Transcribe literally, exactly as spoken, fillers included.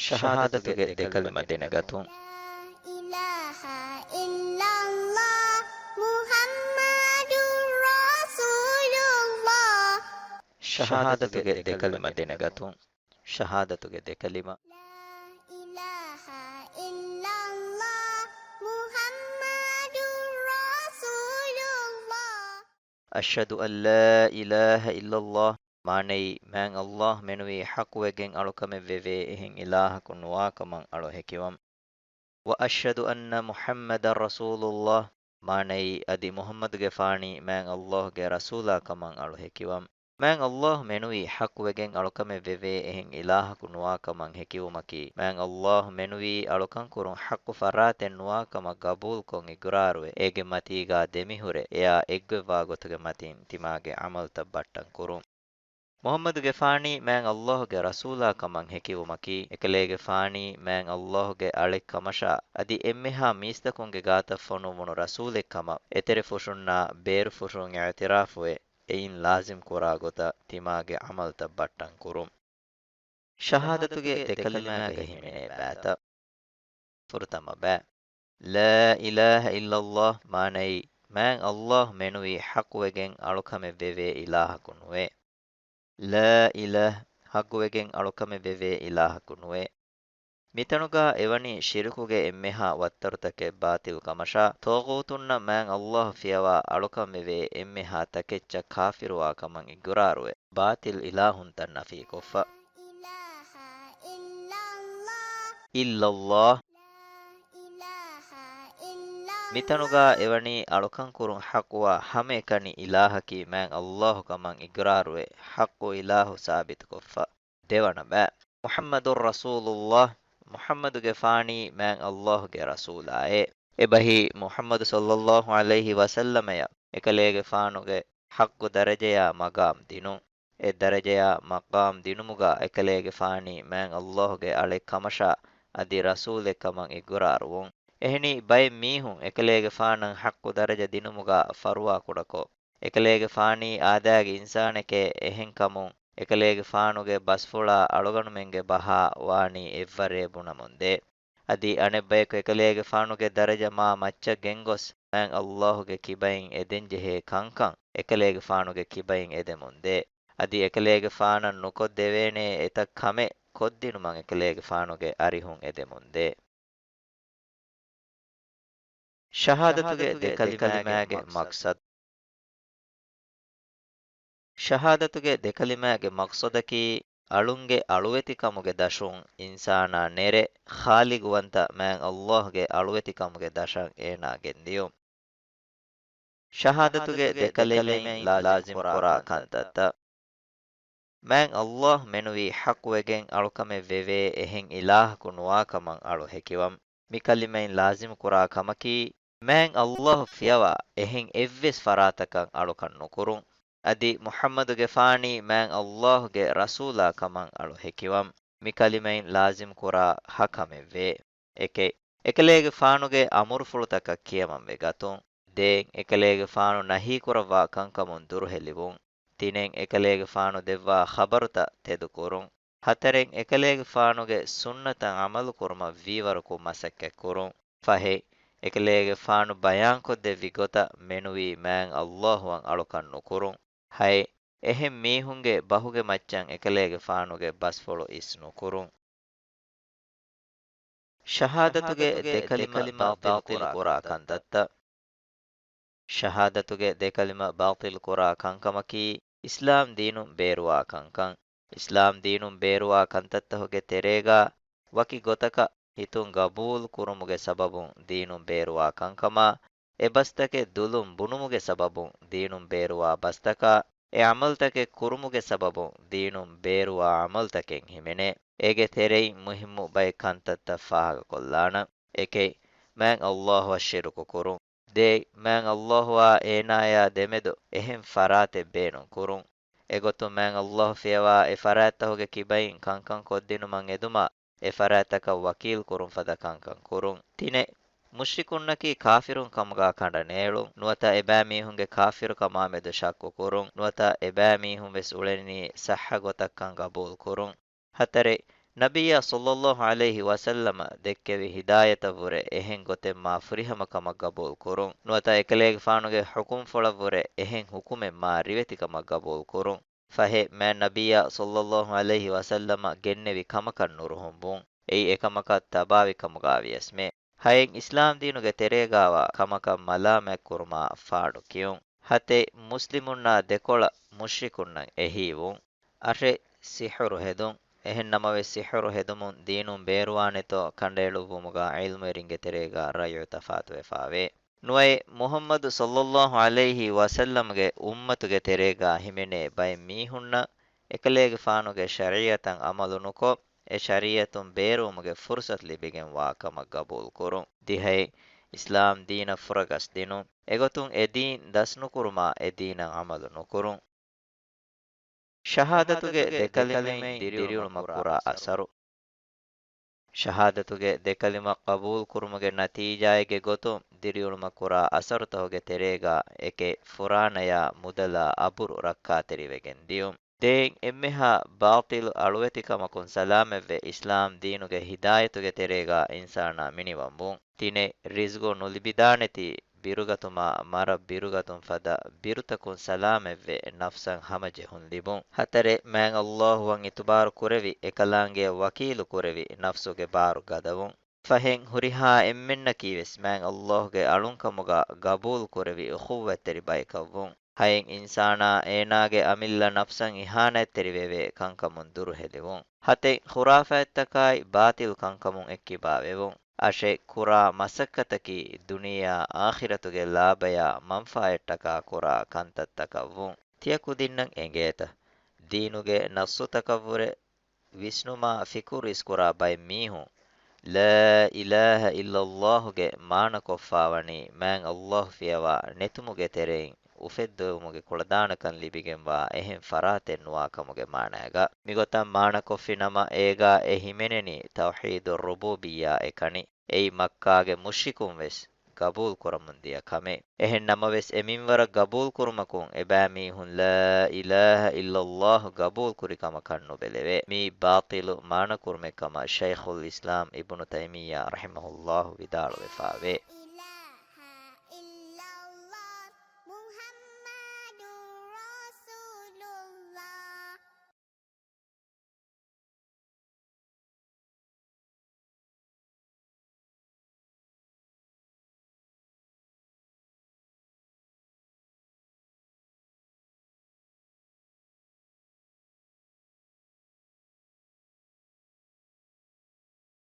ޝަހާދަތުގެ ދެކަލިމަ ދެނެގަތުން. ލާ އިލާހަ އިއްލައްލާހު މުޙައްމަދު ރަސޫލުއްލާހް. ޝަހާދަތުގެ ދެކަލިމަ ދެނެގަތުން. ޝަހާދަތުގެ ދެކަލިމަ. ލާ އިލާހަ އިއްލައްލާހު މުޙައްމަދު ރަސޫލުއްލާހް. އަޝްހަދު އަން ލާ އިލާހަ އިއްލައްލާހް، މާނައީ، މާތް އައްލާހް މެނުވީ ޙައްޤުވެގެން އަޅުކަމެއް ވެވޭ އެހެން އިލާހަކު ނުވާކަމަށް އަޅު ހެކިވަން. ވައަޝްހަދު އަންނަ މުޙައްމަދަށް ރަސޫލުއްލާހް، މާނައީ، އަދި މުޙައްމަދުގެފާނީ މާތް އައްލާހްގެ ރަސޫލާ ކަމަށް އަޅު ހެކިވަން. މާތް އައްލާހް މެނުވީ ޙައްޤުވެގެން އަޅުކަމެއް ވެވޭ އެހެން އިލާހަކު ނުވާކަމަށް ހެކިވުމަކީ، މާތް އައްލާހް މެނުވީ އަޅުކަން ކުރުން ޙައްޤު ފަރާތެއް ނުވާކަމަށް ގަބޫލުކޮށް އިގުރާރުވެ، އޭގެ މަތީގާ ދެމިހުރެ، އެއާ އެއްގޮތްވާ ގޮތުގެ މަތިން ތިމާގެ ޢަމަލުތައް ބައްޓަން ކުރުން. މުޙައްމަދުގެފާނީ މާތް އައްލާހްގެ ރަސޫލާ ކަމަށް ހެކިވުމަކީ، އެކަލޭގެފާނީ މާތް އައްލާހްގެ އަޅެއް ކަމަށާ، އަދި އެންމެހާ މީސްތަކުންގެ ގާތަށް ފޮނުއްވުނު ރަސޫލެއް ކަމަށް، އެތެރެފުށުންނާ ބޭރުފުށުން އިޢުތިރާފުވެ، އެއިން ލާޒިމް ކުރާ ގޮތަށް ތިމާގެ ޢަމަލުތައް ބައްޓަން ކުރުން. ޝަހާދަތުގެ ދެކަލިމާގަ ހިމެނޭ ބައިތައް. ފުރަތަމަ ބައި. ލާ އިލާހަ އިއްލައްލާހް، މާނައީ، މާތް އައްލާހް މެނުވީ ޙައްޤުވެގެން އަޅުކަމެއް ވެވޭ އިލާހަކު ނުވޭ. ލާ އިލާހް، ޙައްޤުވެގެން އަޅުކަމެއް ވެވޭ އިލާހަކު ނުވޭ. މިތަނުގާ އެވަނީ ޝިރުކުގެ އެންމެހާ ވައްތަރުތަކެއް ބާޠިލް ކަމަށާ، ޠާޣޫތުންނަށް މާތް އައްލާހް ފިޔަވާ އަޅުކަން ވެވޭ އެންމެހާ ތަކެއްޗަށް ކާފިރުވާ ކަމަށް އިގުރާރުވެ، ބާޠިލް އިލާހުންތައް ނަފީކޮށްފަ. އިއްލައްލާހް. މިތަނުގާ އެވަނީ އަޅުކަން ކުރުން ޙައްޤުވާ ހަމައެކަނި އިލާހަކީ މާތް އައްލާހު ކަމަށް އިގުރާރުވެ، ޙައްޤު އިލާހު ސާބިތުކޮށްފަ. ދެވަނަ ބައި. މުޙައްމަދު ރަސޫލުއްލާހް، މުޙައްމަދުގެފާނީ މާތް އައްލާހުގެ ރަސޫލާއޭ. އެބަހީ މުޙައްމަދު ޞައްލައްލާހު ޢަލައިހި ވަސައްލަމަޔަށް އެކަލޭގެފާނުގެ ޙައްޤު ދަރަޖަޔާ މަގާމް ދިނުން. އެ ދަރަޖަޔާ މަޤާމް ދިނުމުގާ އެކަލޭގެފާނީ މާތް އައްލާހުގެ އަޅެއް ކަމަށާ އަދި ރަސޫލެއް ކަމަށް އިގުރާރުވުން. އެހެނީ ބައެއް މީހުން އެކަލޭގެފާނަށް ޙައްޤު ދަރަޖަ ދިނުމުގާ ފަރުވާ ކުޑަކޮށް، އެކަލޭގެފާނީ އާދައިގެ އިންސާނެކޭ، އެހެންކަމުން އެކަލޭގެފާނުގެ ބަސްފުޅާ އަޅުގަނޑުމެންގެ ބަހާ ވާނީ އެއްވަރޭ ބުނަމުންދޭ. އަދި އަނެއްބަޔަކު އެކަލޭގެފާނުގެ ދަރަޖަ މާ މައްޗަށް ގެންގޮސް، މާތް އައްލާހުގެ ކިބައިން އެދެންޖެހޭ ކަންކަން އެކަލޭގެފާނުގެ ކިބައިން އެދެމުންދޭ. އަދި އެކަލޭގެފާނަށް ނުކޮށްދެވޭނޭ އެތައް ކަމެއް ކޮށްދިނުމަށް އެކަލޭގެފާނުގެ އަރިހުން އެދެމުންދޭ. ޝަހާދަތުގެ ދެކަލިމާގެ މަޤްޞަދު. ޝަހާދަތުގެ ދެކަލިމާގެ މަޤްޞަދަކީ، އަޅުންގެ އަޅުވެތިކަމުގެ ދަށުން އިންސާނާ ނެރެ، ޚާލިޤުވަންތަ މާތް އައްލާހުގެ އަޅުވެތިކަމުގެ ދަށަށް އޭނާ ގެންދިޔުން. ޝަހާދަތުގެ ދެކަލިމައިން ލާޒިމް ކުރާ ކަންތައްތައް. މާތް އައްލާހް މެނުވީ ޙައްޤުވެގެން އަޅުކަމެއް ވެވޭ އެހެން އިލާހަކު ނުވާކަމަށް އަޅު ހެކިވަން. މި ކަލިމައިން ލާޒިމް ކުރާ ކަމަކީ، މާތް އައްލާހް ފިޔަވާ އެހެން އެއްވެސް ފަރާތަކަށް އަޅުކަން ނުކުރުން. އަދި މުޙައްމަދުގެފާނީ މާތް އައްލާހްގެ ރަސޫލާ ކަމަށް އަޅު ހެކިވަން. މި ކަލިމައިން ލާޒިމް ކުރާ ހަ ކަމެއް ވޭ. އެކެއް، އެކަލޭގެފާނުގެ އަމުރުފުޅުތަކަށް ކިޔަމަންވެ ގަތުން. ދޭއް، އެކަލޭގެފާނު ނަހީ ކުރައްވާ ކަންކަމުން ދުރުހެލިވުން. ތިނެއް، އެކަލޭގެފާނު ދެއްވާ ޚަބަރުތައް ތެދުކުރުން. ހަތަރެއް، އެކަލޭގެފާނުގެ ސުންނަތަށް ޢަމަލުކުރުމަށް ވީވަރަކު މަސައްކަތްކުރުން. ފަހެއް، އެކަލޭގެފާނު ބަޔާންކޮށްދެއްވި ގޮތަށް މެނުވީ މާތް އައްލާހުއަށް އަޅުކަން ނުކުރުން. ހައެއް، އެހެން މީހުންގެ ބަހުގެ މައްޗަށް އެކަލޭގެފާނުގެ ބަސްފުޅު އިސް ނުކުރުން. ޝަހާދަތުގެ ދެކަލިމަ ބާޠިލް ކުރާ ކަންތައްތައް. ޝަހާދަތުގެ ދެކަލިމަ ބާޠިލް ކުރާ ކަންކަމަކީ، އިސްލާމް ދީނުން ބޭރުވާ ކަންކަން. އިސްލާމް ދީނުން ބޭރުވާ ކަންތައްތަހުގެ ތެރޭގާ ވަކި ގޮތަކަށް ހިތުން ގަބޫލު ކުރުމުގެ ސަބަބުން ދީނުން ބޭރުވާ ކަންކަމާ، އެ ބަސްތަކެއް ދުލުން ބުނުމުގެ ސަބަބުން ދީނުން ބޭރުވާ ބަސްތަކާ، އެ ޢަމަލުތަކެއް ކުރުމުގެ ސަބަބުން ދީނުން ބޭރުވާ ޢަމަލުތަކެއް ހިމެނޭ. އޭގެ ތެރެއިން މުހިއްމު ބައެއް ކަންތައްތައް ފާހަގަކޮށްލާނަން. އެކެއް، މާތް އައްލާހުއަށް ޝިރުކު ކުރުން. ދޭއް، މާތް އައްލާހުއާ އޭނާޔާ ދެމެދު އެހެން ފަރާތެއް ބޭނުން ކުރުން. އެގޮތުން މާތް އައްލާހު ފިޔަވާ އެ ފަރާތްތަހުގެ ކިބައިން ކަންކަން ކޮށްދިނުމަށް އެދުމާ، އެ ފަރާތްތަކަށް ވަކީލް ކުރުން ފަދަ ކަންކަން ކުރުން. ތިނެއް، މުޝްރިކުންނަކީ ކާފިރުން ކަމުގާ ކަނޑަނޭޅުން. ނުވަތަ އެބައިމީހުންގެ ކާފިރުކަމާމެދު ޝައްކު ކުރުން. ނުވަތަ އެބައިމީހުން ވެސް އުޅެނީ ޞައްޙަ ގޮތަށްކަން ގަބޫލު ކުރުން. ހަތަރެއް، ނަބިއްޔާ ޞައްލައްލާހު ޢަލައިހި ވަސައްލަމަ ދެއްކެވި ހިދާޔަތަށްވުރެ އެހެން ގޮތެއް މާ ފުރިހަމަ ކަމަށް ގަބޫލު ކުރުން. ނުވަތަ އެކަލޭގެފާނުގެ ޙުކުމްފުޅަށްވުރެ އެހެން ޙުކުމެއް މާ ރިވެތި ކަމަށް ގަބޫލު ކުރުން. ފަހެ، މާތް ނަބިއްޔާ ޞައްލައްލާހު ޢަލައިހި ވަސައްލަމަ ގެންނެވި ކަމަކަށް ނުރުހުންވުން. އެއީ އެކަމަކަށް ތަބާވި ކަމުގަ ވިޔަސްމެ. ހައެއް އިސްލާމް ދީނުގެ ތެރޭގާވާ ކަމަކަށް މަލާމާތް ކުރުމާ ފާޑު ކިޔުން. ހަތެއް، މުސްލިމުންނާ ދެކޮޅަށް މުޝްރިކުންނަށް އެހީވުން. އަށެއް، ސިޙުރު ހެދުން. އެހެން ނަމަވެސް، ސިޙުރު ހެދުމުން ދީނުން ބޭރުވާނެތޯ ކަނޑައެޅުއްވުމުގަ ޢިލްމުވެރިންގެ ތެރޭގަ ރައްޔު ތަފާތުވެފާވޭ. ނުވައެއް، މުޙައްމަދު ޞައްލައްލާހު ޢަލައިހި ވަސައްލަމްގެ އުއްމަތުގެ ތެރޭގަ ހިމެނޭ ބައެއް މީހުންނަށް އެކަލޭގެފާނުގެ ޝަރީޢަތަށް ޢަމަލު ނުކޮށް، އެ ޝަރީޢަތުން ބޭރުވުމުގެ ފުރުޞަތު ލިބިގެން ވާ ކަމަށް ގަބޫލު ކުރުން. ދިހައެއް، އިސްލާމް ދީނަށް ފުރަގަސް ދިނުން. އެގޮތުން އެ ދީން ދަސްނުކުރުމާ އެ ދީނަށް ޢަމަލު ނުކުރުން. ޝަހާދަތުގެ ދެކަލިމައިން ދިރިއުޅުމަށް ކުރާ އަސަރު. ޝަހާދަތުގެ ދެކަލިމަ ޤަބޫލުކުރުމުގެ ނަތީޖާއެއްގެ ގޮތުން ދިރިއުޅުމަށް ކުރާ އަސަރުތަހުގެ ތެރޭގަ އެކެއް ފުރާނަޔާ މުދަލާ އަބުރު ރައްކާތެރިވެގެން ދިޔުން. ދޭއް، އެންމެހާ ބާޠިލު އަޅުވެތިކަމަކުން ސަލާމަތްވެ، އިސްލާމް ދީނުގެ ހިދާޔަތުގެ ތެރޭގަ އިންސާނާ މިނިވަންވުން. ތިނެއް، ރިޒްގު ނުލިބިދާނެތީ ބިރުގަތުމާ މަރަށް ބިރުގަތުން ފަދަ ބިރުތަކުން ސަލާމަތްވެ، ނަފްސަށް ހަމަޖެހުން ލިބުން. ހަތަރެއް، މާތް ﷲ އަށް އިތުބާރު ކުރެވި، އެކަލާނގެއަށް ވަކީލު ކުރެވި، ނަފްސުގެ ބާރު ގަދަވުން. ފަހެއް، ހުރިހާ އެންމެންނަކީވެސް މާތް ﷲ ގެ އަޅުންކަމުގަ ގަބޫލު ކުރެވި އުޚުއްވަތްތެރި ބައެއްކަށްވުން. ހައެއް، އިންސާނާ އޭނާގެ އަމިއްލަ ނަފްސަށް އިހާނަތްތެރިވެވޭ ކަންކަމުން ދުރުހެލިވުން. ހަތެއް، ޚުރާފާތްތަކާއި ބާޠިލު ކަންކަމުން އެއްކިބާވެވުން. އަށެއް، ކުރާ މަސައްކަތަކީ ދުނިޔެއާ އާޚިރަތުގެ ލާބަޔާ މަންފާއަށްޓަކާ ކުރާ ކަންތައްތަކަށްވުން. ތިޔަ ކުދިންނަށް އެނގޭތަ؟ ދީނުގެ ނައްޞުތަކަށްވުރެ ވިސްނުމާ ފިކުރު އިސްކުރާ ބައެއް މީހުން، ލާ އިލާހަ އިއްލައްލާހުގެ މާނަކޮށްފާވަނީ މާތް ﷲ ފިޔަވާ ނެތުމުގެ ތެރެއިން އުފެއްދެވުމުގެ ކުޅަދާނަކަން ލިބިގެންވާ އެހެން ފަރާތެއް ނުވާ ކަމުގެ މާނައިގަ. މިގޮތަށް މާނަކޮށްފި ނަމަ، އޭގާ އެ ހިމެނެނީ ތައުޙީދުއްރުބޫބިއްޔާ އެކަނި. އެއީ މައްކާގެ މުޝްރިކުން ވެސް ގަބޫލު ކުރަމުން ދިޔަ ކަމެއް. އެހެން ނަމަވެސް، އެ މިންވަރަށް ގަބޫލު ކުރުމަކުން އެބައިމީހުން ލާ އިލާހަ އިއްލައްލާހު ގަބޫލު ކުރި ކަމަކަށް ނުބެލެވޭ. މީ ބާޠިލު މާނަ ކުރުމެއް ކަމަށް ޝައިޚުލް އިސްލާމް އިބްނު ތައިމިއްޔާ ރަޙިމަހުއްލާހު ވިދާޅުވެފާވޭ.